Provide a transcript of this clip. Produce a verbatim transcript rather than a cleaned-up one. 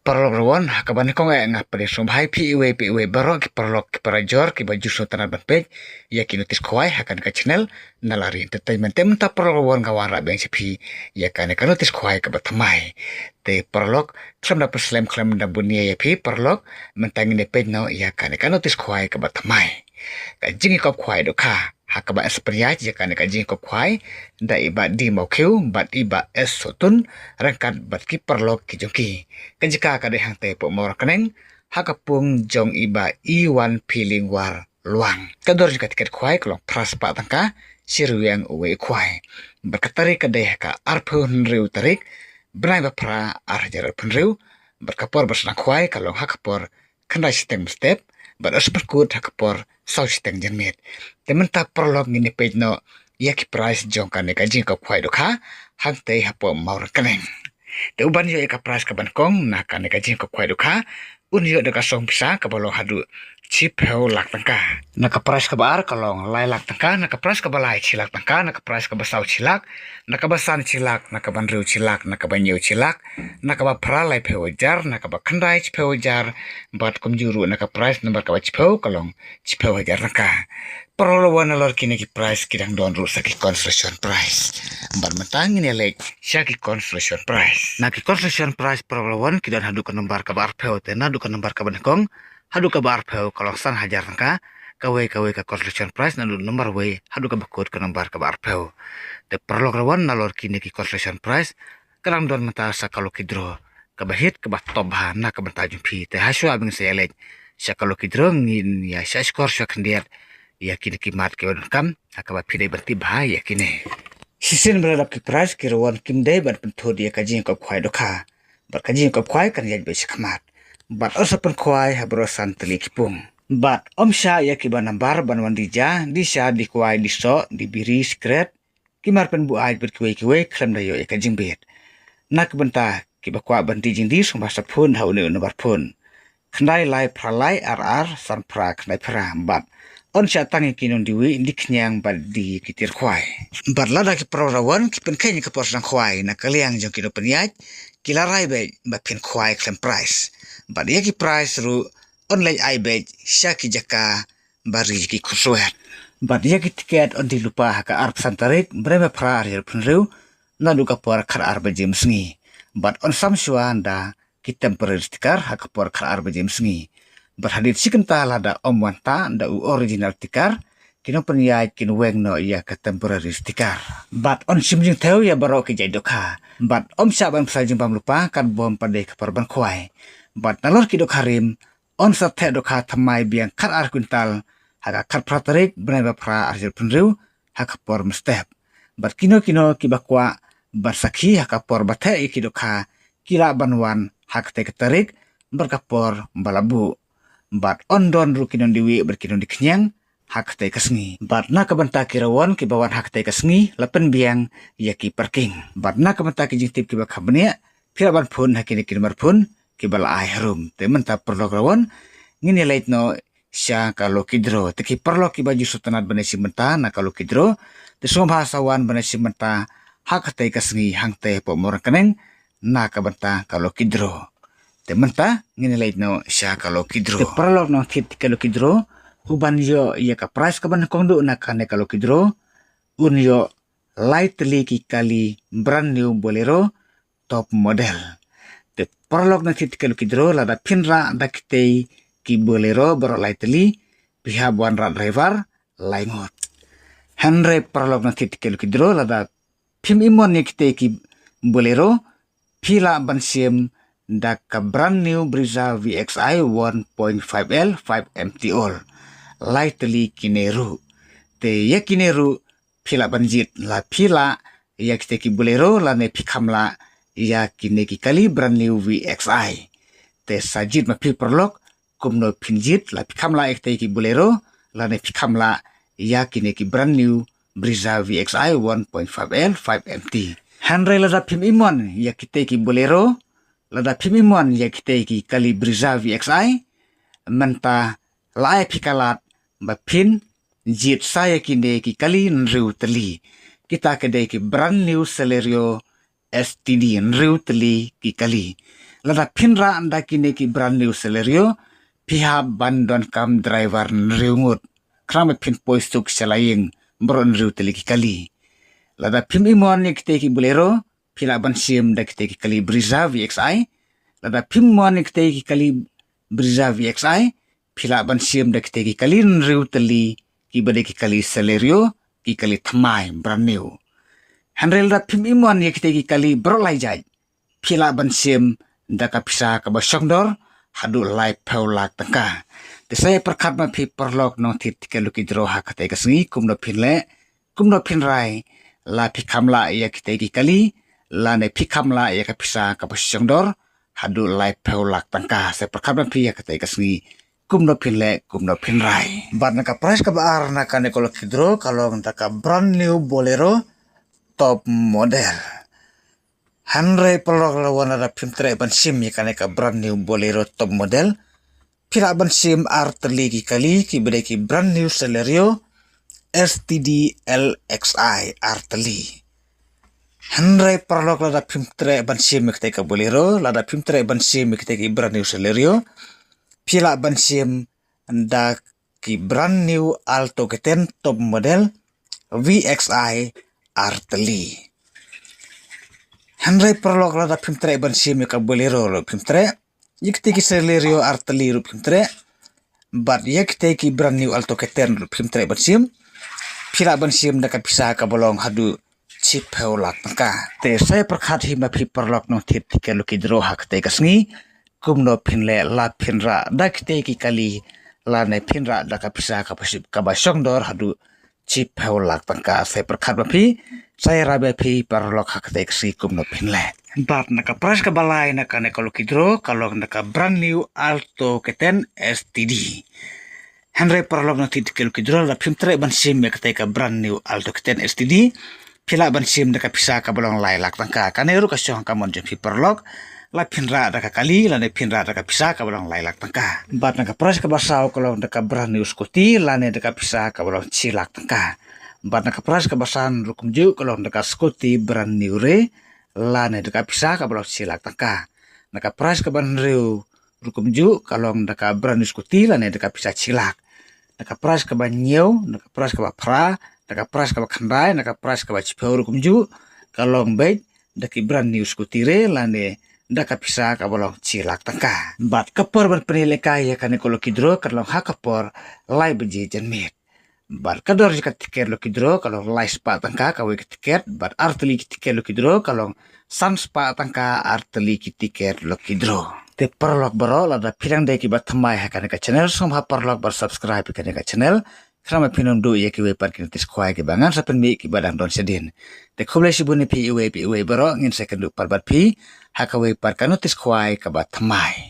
Paralok ruan, ha kaba nyngkong eh nga pdiang sngewbha ïa phi iwei pa iwei baroh ki paralok ki parajor kiba ju sngewtynnat ban peit ïa ki notice khwai ha kane ka channel Nalari Entertainment. Te mynta paralok ruan nga wanrah biang sha phi ïa kane ka notice khwai kaba thymmai. Te paralok, khlem da pynslem khlem da bun ïa phi paralok, mynta ngin ïa peit noh ïa kane ka notice khwai kaba thymmai. Ka jingïakop khwai dohkha, ha kaba sa pynïaid ïa kane ka jingïakop khwai da i Bah D Mawkhiew bad i Bah S Sohtun ryngkat bad ki paralok ki jong ki. Ka jaka ka dei hangtei hapoh Mawryngkneng, ha ka pung jong i Bah Iwan Philingwar Lwang. Ka dor jong ka tiket khwai ka long phra spah tyngka, shi ryngwiang uwei u khwai. Bad ka tarik ka dei ha ka arphew hynriew tarik, bnai ba phra, ar hajar arphew hynriew, bad ka por ba sdang khwai ka long ha ka por khyndai shiteng mynstep, bad yn sa pynkut ha ka por saw shiteng janmiet. Te mynta paralok ngin ïa peit noh ïa ki prize jong kane ka jingïakop khwai dohkha hangtei hapoh Mawryngkneng. Te uban ïoh ïa ka prize kaba nyngkong na kane ka jingïakop khwai dohkha, un ïoh da ka song pisa kaba long haduh shiphew lak tyngka. Na ka prize kaba ar ka long lai lak tyngka, na ka prize kaba lai shi lak tyngka, na ka prize kaba saw shi lak, na kaba san shi lak, na kaba hynriew shi lak, na kaba hynñiew shi lak, na kaba phra laiphew hajar, na kaba khyndai shiphew hajar, bad kumjuh ruh na ka prize number kaba shiphew ka long shiphew hajar tyngka. Paralok ruan, nalor kine ki prize ki dang don ruh sa ki consolation prize. Bad mynta ngin ïa leit sha ki consolation prize. Na ki consolation prize paralok ruan ki don haduh ka number kaba arphew, te naduh ka number kaba nyngkong haduh kaba arphew ka long san hajar tyngka. Kawei kawei ka consolation prize naduh number wei haduh kaba kut ka number kaba arphew. Te paralok ruan, nalor kine ki consolation prize ka dang don mynta sa ka lucky draw kaba hit kaba top bha na ka bynta jong phi. Te hashwa ba ngin sa ïa leit sha ka lucky draw, ngin ïa shah shkor shuwa khyndiat ïa kine ki mat kiba donkam ha kaba phi dei ban tip bha ïa kine. Shisien ba la dap ki prize ki ruan kim dei ban pynthut ïa ka jingïakop khwai dohkha. Bad ka jingïakop khwai kan ïaid beit shakhmat. Bad yn sa pynkhwai ha baroh san tylli ki pung. Bad ym shah ïa kiba nambar ban wan die ja, die sha, die kwai, die soh, die biri, sikret, ki mar pynbuaid bad kiwei kiwei khlem da ïoh ïa ka jingbit. Na ka bynta kiba kwah ban die jingdie, sngewbha sa phone ha une u nambar phone: khyndai lai phra lai ar ar san phra khyndai phra. Bad yn shah tang ïa ki nongdie wieh, die khñiang bad die ki tiar khwai. Bad lada ki paralok ruan ki pynkheiñ ïa ka por sdang khwai na ka liang jong ki nongpynïaid, ki la rai beit ba phin khwai khlem prize. Bad ïa ki prize ruh yn leit ai beit sha ki jaka ba ri ki khuslai. Bad ïa ki tiket yn die lypa ha ka arphew san tarik bnai ba phra, ar hajar arphew hynriew, naduh ka por khatar baje mynsngi. Bad yn sam shuwa da ki temporary sticker ha ka por khatar baje mynsngi. Bad hadien shi kynta lada ym wan tah da u original sticker, ki nongpynïaid kin weng noh ïa ka temporary sticker. Bad yn shim jingthew ïa baroh ki jait dohkha. Bad ym shah ban bsa jingbam lypa katba ym pat dei ka por ban khwai. Bad nalor ki dohkha rim, yn sa theh dohkha thymmai biang khatar kwintal ha ka khatphra tarik bnai ba phra, ar hajar arphew hynriew, ha ka por mynstep. Bad kino kino kiba kwah ban sakhi ha ka por ba theh ïa ki dohkha, ki lah ban wan ha katei ka tarik bad ka por ba la buh. Bad yn don ruh ki nongdie wieh bad ki nongdie khñiang ha katei ka sngi. Bad na ka bynta ki ruan kiba wan ha katei ka sngi, la pynbiang ïa ki parking. Bad na ka bynta ki jingtip kiba kham bniah, phi lah ban phone ha kine ki nambar phone kiba la ai harum. Te mynta paralok ruan, ngin ïa leit noh sha ka lucky draw. Te ki paralok kiba ju sngewtynnat ban ïashim bynta na ka lucky draw, te sngewbha sa wan ban ïashim bynta ha katei ka sngi hangtei hapoh Mawryngkneng na ka bynta ka lucky draw. Te mynta ngin ïa leit noh sha ka lucky draw. Te paralok nongthied tiket lucky draw, uban ïoh ïa ka prize kaba nyngkong duh na kane ka lucky draw, un ïoh lai tylli ki kali brand new Bolero top model. Te paralok nongthied tiket lucky draw, lada phin rah da kitei ki Bolero baroh lai tylli, phi hap wanrah driver lai ngut. Hynrei paralok nongthied tiket lucky draw, lada phim ïoh mon ïa kitei ki Bolero, phi lah ban shim da ka brand new Brezza V X I one point five L five M T all. Lai tylli kine ruh. Te ïa kine ruh phi lah ban jied, la phi lah ïa kitei ki Bolero lane phi kham lah ïa kine ki kali brand new V X I. Te sa jied ma phi paralok kumno phin jied, la phi kham lah ïa kitei ki Bolero lane phi kham lah ïa kine ki brand new Brezza V X I one point five L five M T. Hynrei lada phim ïoh mon ïa kitei ki Bolero, lada phim ïoh mon ïa kitei ki kali Brezza V X I, mynta la ai phi ka lad ba phin jied sa ïa kine ki kali hynriew tylli. Kita ki dei ki brand new Celerio S T D, hynriew tylli ki kali. Lada phin rah da kine ki brand new Celerio, phi hap ban donkam driver hynriew ngut. Khnang ba phin poi suk sha la ïing baroh hynriew tylli ki kali. Lada phim ïohi ïa kitei ki Bolero, phi lah ban shim da kitei ki kali Brezza V X I. Lada phim ïohi ïa kitei ki kali Brezza V X I, phi lah ban shim da kitei ki kali hynriew tylli kiba dei ki kali Celerio, ki kali thymmai brand new. Hynrei lada phim ïohi ïa kitei ki kali baroh lai jait, phi lah ban shim da ka pisa kaba shongdor haduh laiphew lak tyngka. Te sa ïa pyrkhat ma phi paralok nongthied tiket lucky draw ha katei ka sngi, kumno phin leh, kumno phin rai, la phi kham lah ïa kitei ki kali, lane phi kham lah ïa ka pisa kaba shongdor haduh laiphew lak tyngka. Sa ïa pyrkhat ma phi ha katei ka sngi, kumno phin leh, kumno phin rai. Bad na ka prize kaba ar na kane ka lucky draw ka long da ka brand new Bolero top model. Hynrei paralok, lada phim treh ban shim ïa kane ka brand new Bolero top model, phi lah ban shim ar tylli ki kali kiba dei ki brand new Celerio S T D L X I, ar tylli. Hynrei paralok, lada phim treh ban shim ïa katei ka Bolero, lada phim treh ban shim ïa katei ki brand new Celerio, phi lah ban shim da ki brand new Alto K ten top model V X I, ar tylli. Hynrei paralok, lada phim treh ban shim ïa ka Bolero ruh phim treh, ïa kitei ki Celerio ar tylli ruh phim treh, bad ïa kitei ki brand new Alto K ten ruh phim treh ban shim, phi lah ban shim da ka pisa kaba long haduh shiphew lak tyngka. Te sa ïa pyrkhat hi ma phi paralok nongthied tiket lucky draw ha katei ka sngi, kumno phin leh, la phin rah da kitei ki kali, lane phin rah da ka pisa kaba ship, kaba shongdor haduh shiphew lak tyngka. Sa ïa pyrkhat ma phi, sa ïa rai ma phi paralok ha katei ka sngi kumno phin leh. Bad na ka prize kaba lai na kane ka lucky draw ka long da ka brand new Alto K ten S T D. Hynrei paralok nongthied tiket lucky draw, lada phim treh ban shim ïa katei ka brand new Alto K ten S T D, phi lah ban shim da ka pisa kaba long lai lak tyngka. Kane ruh ka shong ha ka mon jong phi paralok, la phin rah da ka kali lane phin rah da ka pisa kaba long lai lak tyngka. Bad na ka prize kaba saw ka long da ka brand new scooty lane da ka pisa kaba long shi lak tyngka. Bad na ka prize kaba san ruh kumjuh ka long da ka scooty brand new re lane da ka pisa kaba long shi lak tyngka. Na ka prize kaba hynriew ruh kumjuh ka long da ka brand new scooty lane da ka pisa shi lak. Na ka prize kaba hynñiew, na ka prize kaba phra, na ka prize kaba khyndai, na ka prize kaba shiphew ruh kumjuh ka long beit da ki brand new scooty re lane da ka pisa kaba long shi lak tyngka. Bad ka por ban pynïalehkai ïa kane ka lucky draw ka long ha ka por lai baje janmiet. Bad ka dor jong ka tiket lucky draw ka long lai spah tyngka kawei ka tiket, bad ar tylli ki tiket lucky draw ka long san spah tyngka ar tylli ki tiket lucky draw. Te paralok baroh, lada phi dang dei kiba thymmai ha kane ka channel, sngewbha paralok ban subscribe ïa kane ka channel, khnang ba phin ym duh ïa kiwei pat ki notice khwai kiba ngan sa pynmih kiba dang don shadien. Te khublei shibun ïa phi iwei pa iwei baroh, ngin sa ïakynduh pat bad phi ha kawei pat ka notice khwai kaba thymmai.